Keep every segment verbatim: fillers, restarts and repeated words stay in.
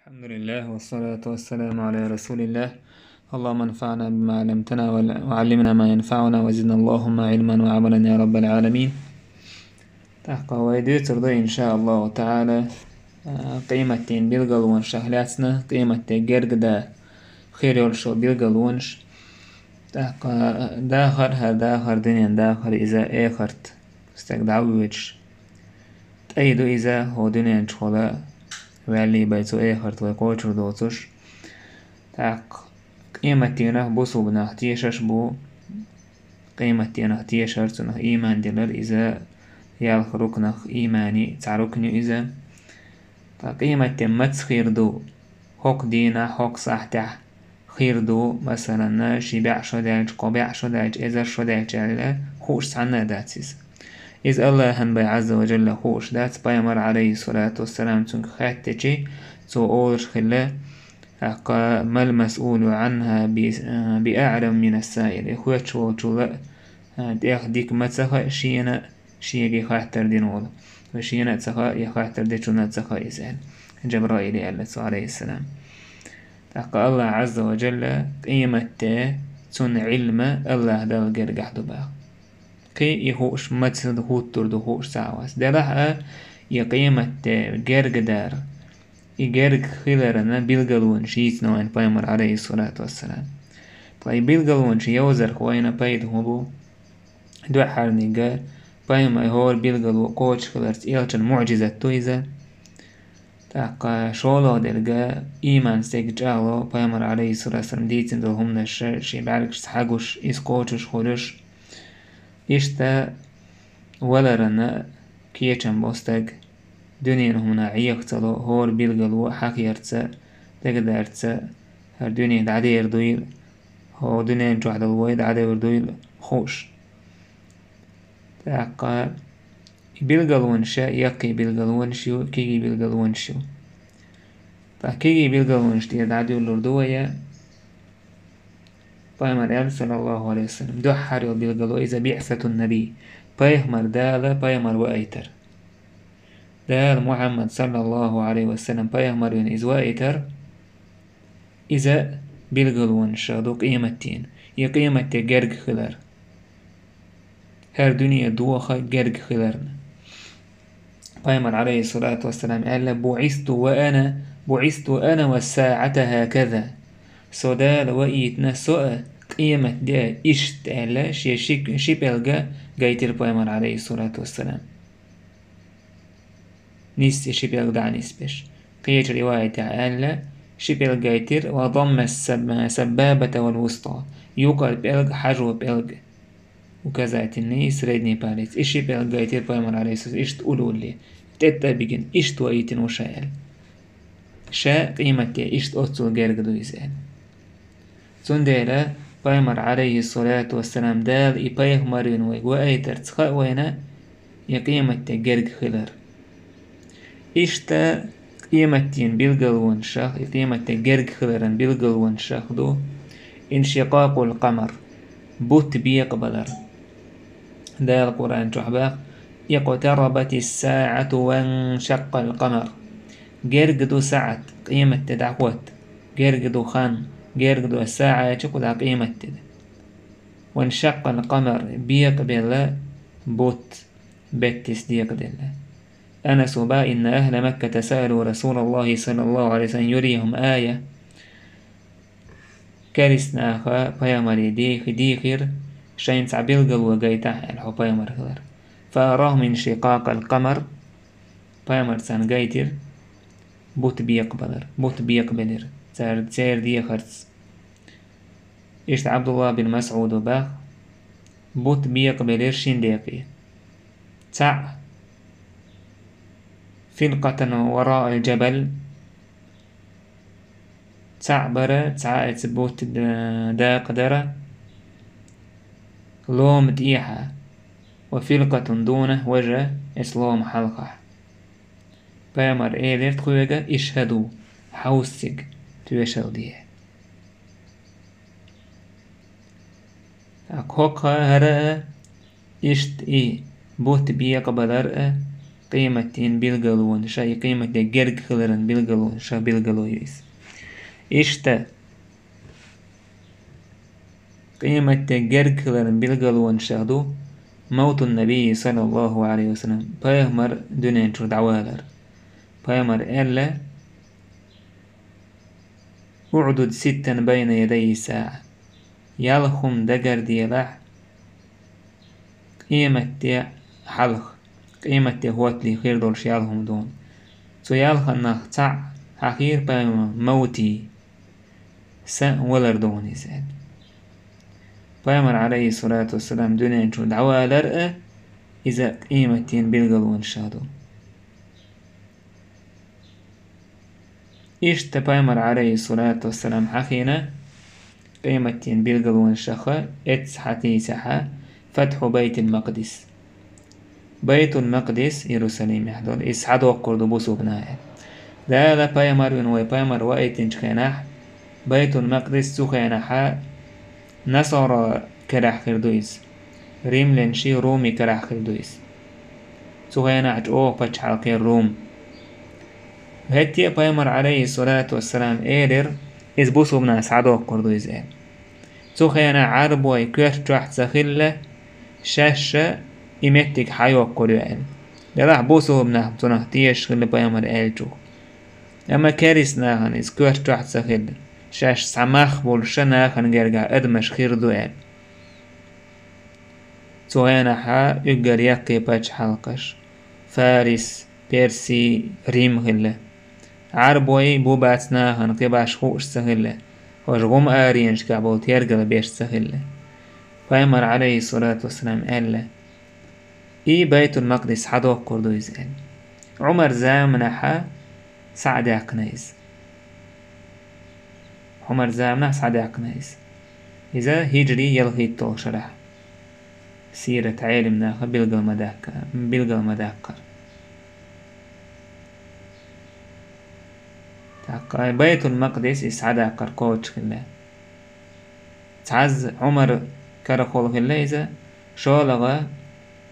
الحمد لله والصلاة والسلام على رسول الله. اللهم انفعنا بما علمتنا وعلمنا ما ينفعنا وزدنا اللهم علما وعملا يا رب العالمين. ТӀаккха вай дуьйцур ду, иншааллаху таӀала, а, къематдийнан билгалонаш лаьцна, къематде герга дар хир йолчу билгалонаш. ТӀаккха дахар, хӀара дахар, дуьненан дахар иза эхарт стаг дӀавоьдуш. ТӀай ду иза, хӀокху дуьнен чухула ваьллий бай цу эхарт вай кхочур доцуш. ТӀаккха къематдийнах бусулба нах тешаш бу, къематдийнах тешар, цунах ийман дилар, иза ялх рукнах ийманан цхьа рукн ю иза. Ткъа къематде маца хир ду, хӀокху дийнахь, хӀокху сахьтехь хир ду, масалан, ши бӀе шо даьлча, кхо бӀе шо даьлча, эзар шо даьлча аьлла, хууш цхьанна а дац иза. Иза Аллахьан бен, Ӏазза ва Джалла, хууш дац. Пайхамар, Ӏалайхиссалату вассалам, цуьнга хаьттичи, цо олуш хилла: «ТӀаккха, мал масъулу Ӏанхьа би, би аӀламу минас саил». И хоьттуш волчул а, а, тӀех дика ма ца хаьа шена, шега и хаттар дина волу. Ва шена а ца хаьа, и хаттар дечунна а ца хаьа иза аьлла. Джабраиле аьлла цо, Ӏалайхиссалам. ТӀаккха Аллахь, Ӏазза ва Джалла, къематде цунна Ӏилма Аллахь Далла гергахь ду баха. Кхин и хууш маца хӀуттур ду хууш ца Ӏа вац. Делахь а, и къематде герга дар, и герга хиларан билгалонаш йийцина вайна пайхамар, Ӏалайхиссалату вассалам. Ткъа и билгалонаш йовзарх вайна пайда хӀун бу? Дуьххьарниг, пайхамар хӀора билгало кхочуш хиларца элчан муӀжизат ду иза. ТӀаккха шолгӀа дерг, ийман стеган чӀагӀло, пайхамар, Ӏалайхиссалату вассалам, дийцина долу хӀуманаш шен бӀаьргашца хьагуш, иза кхочуш хуьлуш. Иштта валаран кечам бо стаг, дуьненан хӀуманах Ӏеха ца ло, хӀора билгало хьахийча, дагадарца, хӀара дуьне дӀадер дуйла, хӀокху дуьнен чохь долу вай дӀадер дуйла хууш. ТӀаккха и билгалонаш, яккхий билгалонаш ю, кегий билгалонаш ю. Ткъа кегий билгалонаш тӀера дӀадуьллур ду вай, пайхамар аьлла, саллаллаху Ӏалайхи ва саллам, дуьххьара йолу билгало иза биъсатун набий, пайхамар Дала пайхамар ваийтар. Дала Мухьаммад, саллаллаху Ӏалайхи ва саллам, пайхамар вина иза ваийтар, иза билгалонаш ду къематдийнан, и къематде герга хилар. ХӀара дуьне доха герга хиларна. Пайхамар, Ӏалайхиссалату вассалам, аьлла: «БуӀисту ва ана, буӀисту ана ва саӀата хӀаказа». Со Дала ваийтина, со а къематде а иштта аьлла, шен ши, ши пӀелг гайтира пайхамар, Ӏалайхиссалату вассалам. Нисса ши пӀелг дӀа а нисбеш. Кхечу риваятехь аьлла, ши пӀелг гайтира: «Ва дамма саб-, саббабата вал вуста». Юкъара пӀелг, хьажо пӀелг. Указательный и средний палец. И ши пӀелг гайтира пайхамар, Ӏалайхиссалам, иштта улле, тӀе-тӀе а бигина, иштта ваийтина ву ша аьлла. Ша къематде иштта оццул герга ду иза аьлла. Цундела пайхамар, Ӏалайхиссалату вассалам, Дала и пайхамар вина вайга ваийтарца хаьа вайна и къематде герга хилар. Иштта къематдийнан билгалонашах, и къематде герга хиларан билгалонашах ду иншикъакъул къамар, бутт бекъабалар. Дала Къуръан чохь боху: «Икътарабатис саӀату ваншаккъал къамар». Герга ду саӀат, къематде дӀахӀотта. Герга ду хан, герга ду саӀат, кху дӀа къематде. «Ваншаккъал къамар», бекъабелла бутт, беттис декъаделла. Анас боху: «Инна ахла Макката саалу Расулаллахи саллаллаху Ӏалайхи ва саллам юрихум ая». Керста наха пайхамаре дийхи-, дийхира, шайна цхьа билгало гайтахь аьлла, хьо пайхамар хилар. «Фа арахум иншикъакъал къамар», пайхамар царна гайтира бутт бекъабалар, бутт бекъабелира цара, церан дехарца. Иштта Ӏабдуллах бин МасӀуда боху: бутт бекъабелира шин декъе. Цхьаъ: «Фиркъатан вараал джабал». Цхьаъ бара, цхьаъ эца бутт д-, дакъа дара лома тӀехьа. «Ва фиркъатун дунаху», важа эца лома хьалхахь. Пайхамар элира тхоьга: «Ишхаду, хьовса цига, тоьшалла де». ТӀаккха хӀокху хӀара а, иштта и бутт бекъабалар а, къематдийнан билгалонаш, и къематде герга хиларан билгалонаш билгало ю иза. Иштта, къематде герга хиларан билгалонашах ду мавтун-набий, саллаллаху алейхи ва саллям, пайхамар дуьнен чура дӀавалар. Пайхамар аьлла: «УӀдуд ситтан байна ядай саа». Ялх хӀума дагарделахь къематде хьалха, къематде хӀоттале хир долуш ялх хӀума ду хьуна. Цу ялханнах цхьаъ хьахийра пайхамар: «Мавти», сан валар ду хьуна иза аьлла. Пайхамар, алейхиссалату вассалам, дуьнен чу дӀавалар а иза къематдийнан билгалонашах ду. Иштта пайхамар, алейхиссалату вассалам, хьахийна къематдийнан билгалонашах эццахь хьатийсахь Фатхьу Байтил-Макъдис. Байтул-Макъдис, Иерусалимехь долу, иза схьадоккхур ду бусулбанаш. Дала пайхамар вина, вай пайхамар ваийтинчу хенахь, Байтул-Макъдис цу хенахь насара карахь хир ду иза. Римлянаший, Румий карахь хир ду иза. Цу хенахь чӀогӀа пачхьалкх яра Рум. ХӀетте а пайхамар, алейхиссалату вассалам, элира, иза бусулбанаш схьадоккхур ду иза аьлла. Цу хенахь Ӏарбой коьрта чохь ца хилла, шаьш а и меттиг схьайоккхур ю аьлла. Делахь бусулбанаш цунах тешаш хилла пайхамар аьллачух. Амма керста нахана иза коьрта чохь ца хилла, шаьш цхьа мах болуш а нахана гергахь адамаш хир ду аьлла. Цу хенахь уггар яккхий пачхьалкхаш: Фарис, Перси, Рим хилла. Ӏарбой бу бац нахана кхин баш хууш ца хилла, хӀорш гӀум аренашкахь болу тергал беш ца хилла. Пайхамар, алейхиссалату вассалам, аьлла: «И Байтул-Макъдис схьадоккхур ду иза», – аьлла. Ӏумар заманахь схьа а даьккхина иза. Ӏумар заманахь схьадаьккхина иза. Иза хӀиджри ялхитталгӀа шарахь. Сират Ӏелам наха билгал ма даккха-, билгал ма даккхара. ТӀаккха Байтул-Макъдис иза схьадаккхар кхочуш хилла. Цхьазза Ӏумар карахула хилла иза, шолгӀа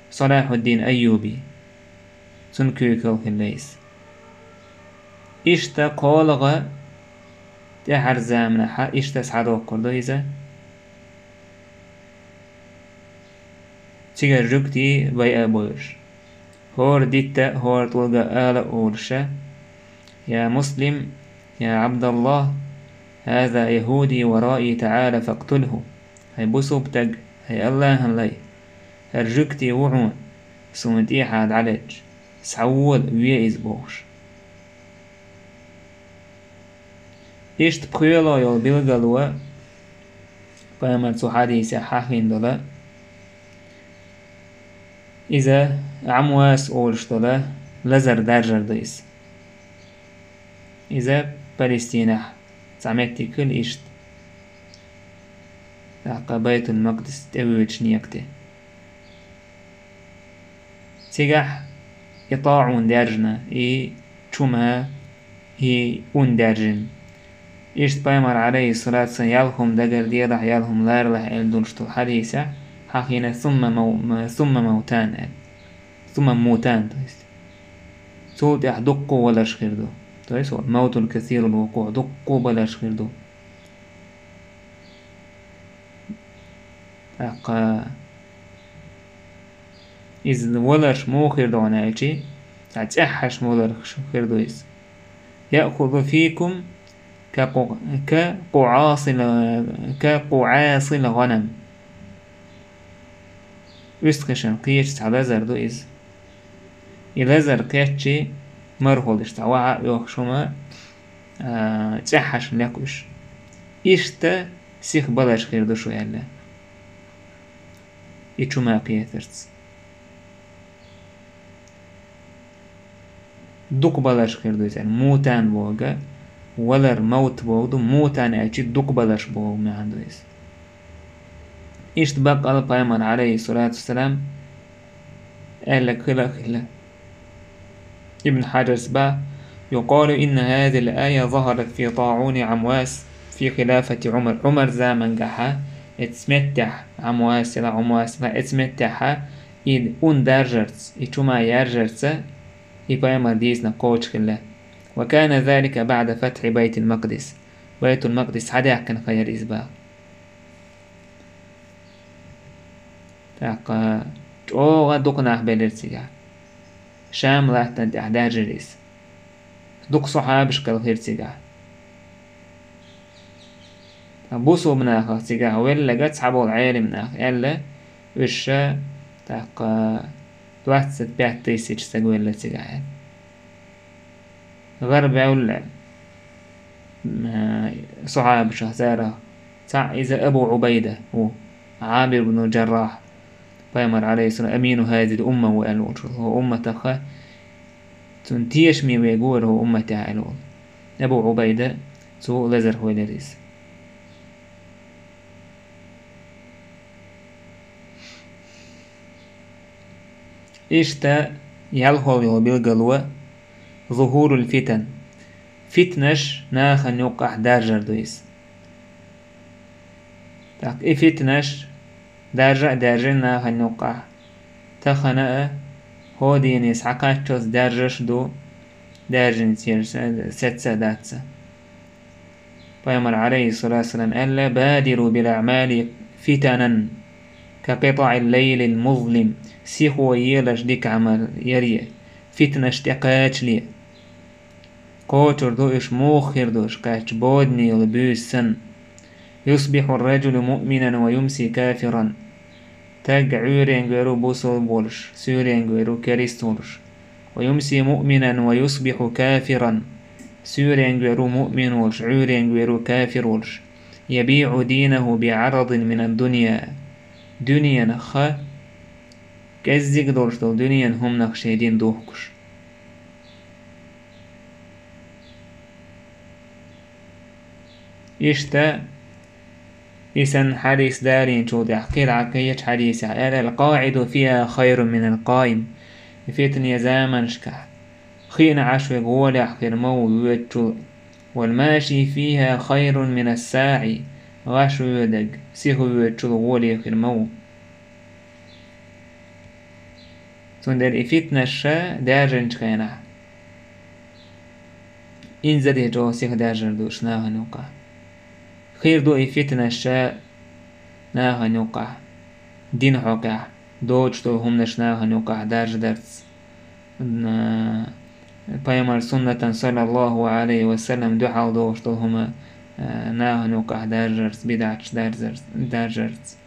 Салахьуддин Айюби. Цунна куьйгалла хилла иза. Иштта кхоалгӀа тӀаьхьара заманахь иштта схьадоккхур ду иза. Цигара жуьгтий байа а бойуш, хӀора дитта а, хӀора тӀулга а ала а олуша: «Я Муслим, я Ӏабдаллах, хӀаза яхӀуди вараи, таӀала фактулхӀу». ХӀай бусулба стаг, хӀай Аллахьан лай, хӀара жуьгтий ву хьуна, суна тӀехьа дӀалечча, схьавола, ве иза бохуш. Иштта пхоьалгӀа йолу билгало, пайхамар цу хьадисехь хьахийна долу, иза Ӏамвас олуш долу лазар даржар ду иза. Иза Палестинехь цхьа меттиг хила иштта, тӀаккха Байтул-Макъдис тӀевоьдучу некъа тӀе. Цигахь и таӀун даьржина, и чума, и ун даьржина. Иштта пайхамар, алейхиссалату вассалам, ялхума дагарделахь, ялхума ларалахь аьлла долуш долу хьадисехь хьахийна сумма мав-, сумма мавтан аьлла. Сумма мутан, то есть. Цул тӀаьхьа дуккха валарш хир ду. То есть, вот, мавтун касирул вукъуъ, дуккха баларш хир ду. ТӀаккха иза валарш муха хир ду аьлчи, цхьа цӀеххьаш валарш хир ду иза. «Яъхузу фикум ка къу-, ка къуӀасил, ка къуӀасил гӀанам». УьстагӀашна кхечу цхьа лазар ду иза. И лазар кхеччи мархалла иштта цхьа вахьа а оьхуш хӀума, а, цӀеххьашна лекха уьш. Иштта сиха баларш хир ду шу аьлла. И чума кхетарца. Дукха баларш хир ду иза аьлла. Мутан бохург, валар мавт бохург ду, мутан аьлчи дукха баларш бохург маьӀна ду иза. Иштта баккъала пайхамар, алейхиссалату вассалам, аьлларг хила а хилла. Ибн Хьаджарс боху: «Юкъалу инна хазил ая захарат фи таӀуни Ӏамвас фи хилафати Ӏумар». Ӏумар замангахьа эцу меттехь, Ӏамвас ила, Ӏумвас ила, эцу меттехьа и ун даржарца, и чума яржарца И пайхамар дийцинарг кхочушхилла. وكان ذلك بعد فتح بيت المقدس. Байтул-Макъдис хьадаьккхина ха яр иза боху. ТӀаккха чӀогӀа дукха нах белира цигахь. Шам латтана тӀехь даьржира иза. Дукха сахьабаш кхелхира цигахь. Ткъа бусулба нахах цигахь велларг цхьаболу Ӏелам наха аьлла, уьш ша, тӀаккха, двадцать пять тысяч стаг велла цигахь аьлла. ГӀар бевлла, м, сахьабашах царах цхьаъ иза Абу Ӏубайда ву, Ӏамир ибн Джаррахь, пайхамар, алейхиссалам, амину хазил умма ву аьлла волчу, хӀо умматах цунна тешаме вега вара хӀо умматехь аьлла волу. Абу Ӏубайда цу лазарх велира иза. Иштта ялхалла йолу билгало зухурул фитан. Фитнаш нахана юккъахь даржар ду иза. ТӀаккха и фитнаш даржа а даьржина нахана юккъахь. Тахана а хӀо дийне схьакхаччалц даьржаш а ду, даьржинчеран сецца а дац. Пайхамар, алейхиссалату вассалам, аьлла: «Бадиру бил аъмали фитанан, ка къитаъил лайлил музлим». Сихо елаш дика Ӏамал яре, фитнаш тӀекхачале. Кхочур ду уьш, муха хир ду уьш кхаьчча, бодане йолу буьйса санна. «Юсбихьу ар-раджулу муъминан ва юмси кафиран». Стаг Ӏуьйренга вер ву бусулба волуш, суьйренга вер ву керист волуш. «Ва юмси муъминан ва юсбихьу кафиран». Суьйренга вер ву муъмин волуш, Ӏуьйренга вер ву кафир волуш. «ЯбиӀу динаху би Ӏарадин мин ад-дунья». Дуьненах ха, кӀеззиг долуш долу дуьненан хӀуманах шен дин духкуш. Иштта, и санна хьадис далийначул тӀаьхьа кхин а кхечу хьадисехь аьлла: «Ал-къаӀиду фиха хайрун минал къаим». И фитнан заманашкахь хиъна Ӏаш верг гӀолехь хир ма ву воьдучул, «вал маши фиха хайрун минас саӀи», гӀаш воьдург сиха воьдучул гӀоле хир ма ву. Цундела и фитнаш ша даьржинчу хенахь, инзаре чӀогӀа сиха даьржар ду уьш нахана юккъахь. Хир ду и фитнаш ша нахана юккъахь, динан хьокъехь доцуш долу хӀуманаш нахана юккъахь даржадарца. Н-, пайхамар суннатан, саллаллаху алейхи ва саллям, дуьхьал догӀуш долу хӀума, а, нахана юккъахь даржарца, бидӀаташ даржарц-, даржарца.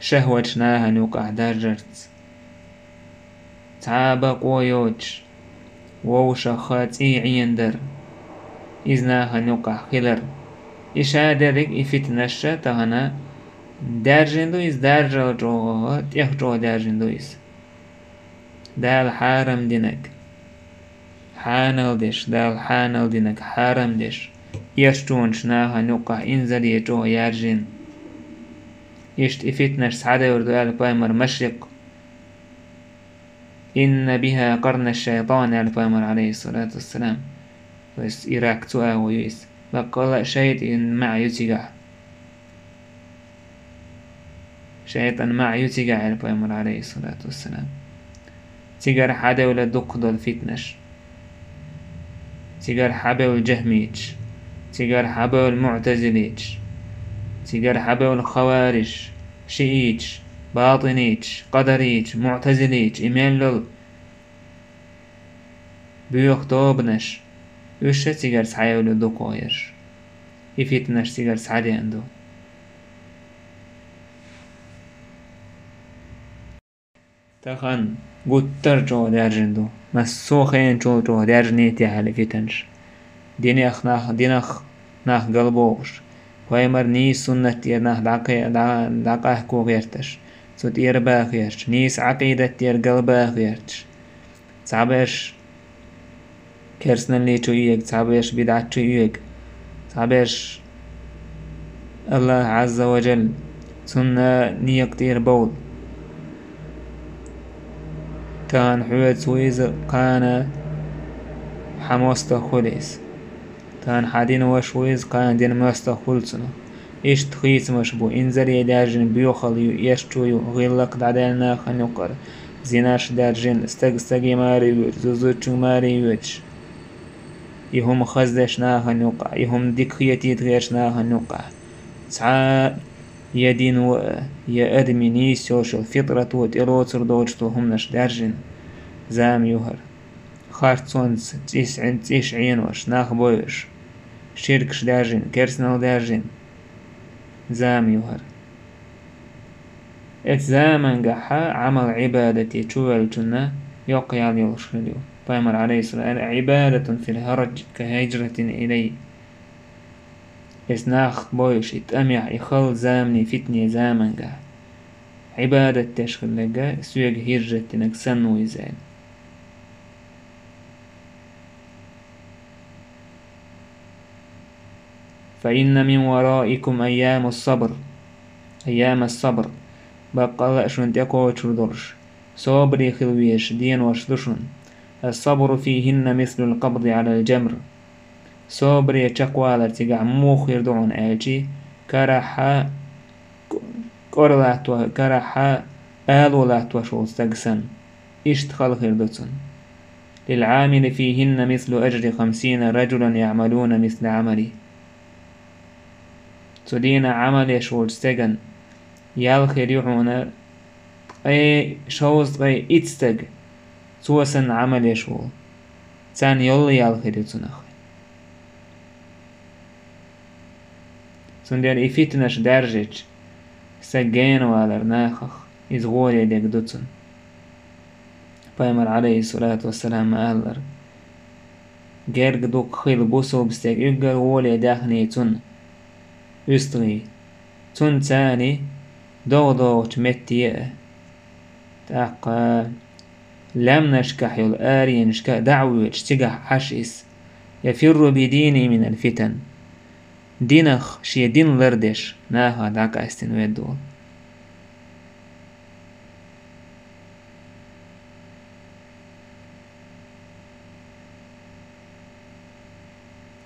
Шахваташ нахана юккъахь даржарца. Цхьа а бакъо йоцуш, вовшах цӀий Ӏенадар, иза нахана юккъахь хилар. И ша дерриг и фитнаш ша тахана даьржина ду иза, даржал чӀогӀа, тӀех чӀогӀа даьржина ду иза. Дала хьарам динарг хьанал деш, Дала хьанал динарг хьарам деш, эшачунаш нахана юккъахь инзаре чӀогӀа яьржина. Иштта и фитнаш схьадевр ду аьлла пайхамар машрикъ. «Инна биха къарна шайтан», аьлла пайхамар, алейхиссалату вассалам. То есть Ирак цу агӀо ю иза. Баккъала а шайтӀан маьӀ ю цигахь. ШайтӀан маьӀ ю цигахь, аьлла пайхамар, алейхиссалату вассалам. Цигара хьадевлла дукха долу фитнаш. Цигара хьабевлла джахмиташ, цигара хьабевлла муътазилиташ, цигара хьабевлла хавариш, шииташ, батиниташ, къадариташ, муътазилиташ, и мел йолу боьха тобанаш, уьш ша цигара схьаевлла дукха гӀо ерш. И фитнаш цигара схьадеана ду. Тахана гуттар а чӀогӀа даьржина ду, массо а хенчул чӀогӀа даьржинийта яхьал и фитнаш. Динех нах, динах нах галбохуш, пайхамар нийса суннат тӀера нах дӀакхе-, дӀа-, дӀакъахко гӀерташ, цу тӀера баха гӀерташ, нийса Ӏакъидат тӀера галбаха гӀерташ. Цхьаберш керстаналли чу оьгу, цхьаберш бидӀат чу оьгу, цхьаберш Аллах Азза ва Джалла, цунна некъа тӀера бовла. Тахана хьоьца ву иза, кхана хьан мостагӀа хуьлу иза. Тахана хьан дин ваша ву иза, кхана дин мостагӀа хуьлу цунах. Иштта хийцамаш бу, инзаре даьржина боьхалла ю, эшачу ю, гӀиллакх дӀадаьлла нахана юккъара. Зинаш даьржина, стаг стаге маре воьдуш, зу зудчуьнга маре воьдуш. И хӀума хаза деш нахана юкъахь, и хӀума дика хетийта гӀерташ нахана юкъахь. Цхьа а я дин а, я адамийн нийса йолуш йолу фитрато тӀелоцур доцуш долу хӀуманаш даьржина зама ю хӀара. Харцонца цӀис Ӏен-, цӀиш Ӏенош, нах бойуш, ширкаш даьржина, керстанал даьржина зама ю хӀара. Эцу замангахьа Ӏамал Ӏибадате чувеллачунна йоккха ял йолуш хир ю. Пайхамар, алейхиссалам, аьлла: «Ӏибадатун фил хӀараджи ка хӀижратин илай». Эцу нах бойуш и тӀамехь, и хала замане, фитне замангахь Ӏибадат деш хилларг соьга хӀижрат динарг санна ву иза аьлла. «Фа инна мин вараикум айямас-сабр». Айямас-сабр. Баккъалла а шуна тӀекхочур долуш, собаре хила везаш денош ду шуна. «Ас-сабру фихинна мислул къабди Ӏалал-джамр». Собаре чекхвалар цигахь муха хир ду хьуна аьлчи, карахьа кӀора латто-, карахьа ало латтош волу стаг санна. Иштта хала хир ду цунна. «Лил-Ӏамили фихинна мислу аджри хамсина раджулан яӀмалуна мисла Ӏамали». Цу дийнахь Ӏамал еш волчу стеган ял хир ю хьуна ткъе шовзткъе итт стаг, цо санна Ӏамал еш волу. Царна йолу ял хир ю цунах. Цундела и фитнаш даьржича, стаг гена валар нахах, иза гӀоле дерг ду цунна. Пайхамар, алейхиссалату вассалам, ма-аллара: «Герга дукха хила бусулба стеган уггар гӀоле даьхний цунна, уьстагӀий, цунна царний догӀу догӀучу метте а». ТӀаккха лаьмнашкахь йолу аренашка дӀа а воьдуш, цигахь Ӏаш иза. «Яфирру би дини минал фитан». Динах шен дин лардеш, нахах дӀакъаьстина ведда волу.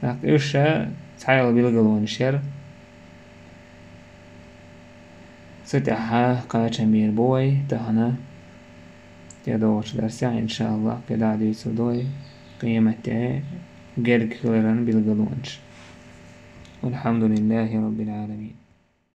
ТӀаккха уьш ша цхьайолу билгалонаш яра. Цу тӀаьхьа кхачам бийр бу вай тахана. ТӀедогӀучу дарсехь, иншааллахӀ, кхидӀа а дуьйцур ду вай къематде герга хиларан билгалонаш. Валхьамдулиллахи Раббил Ӏаламин.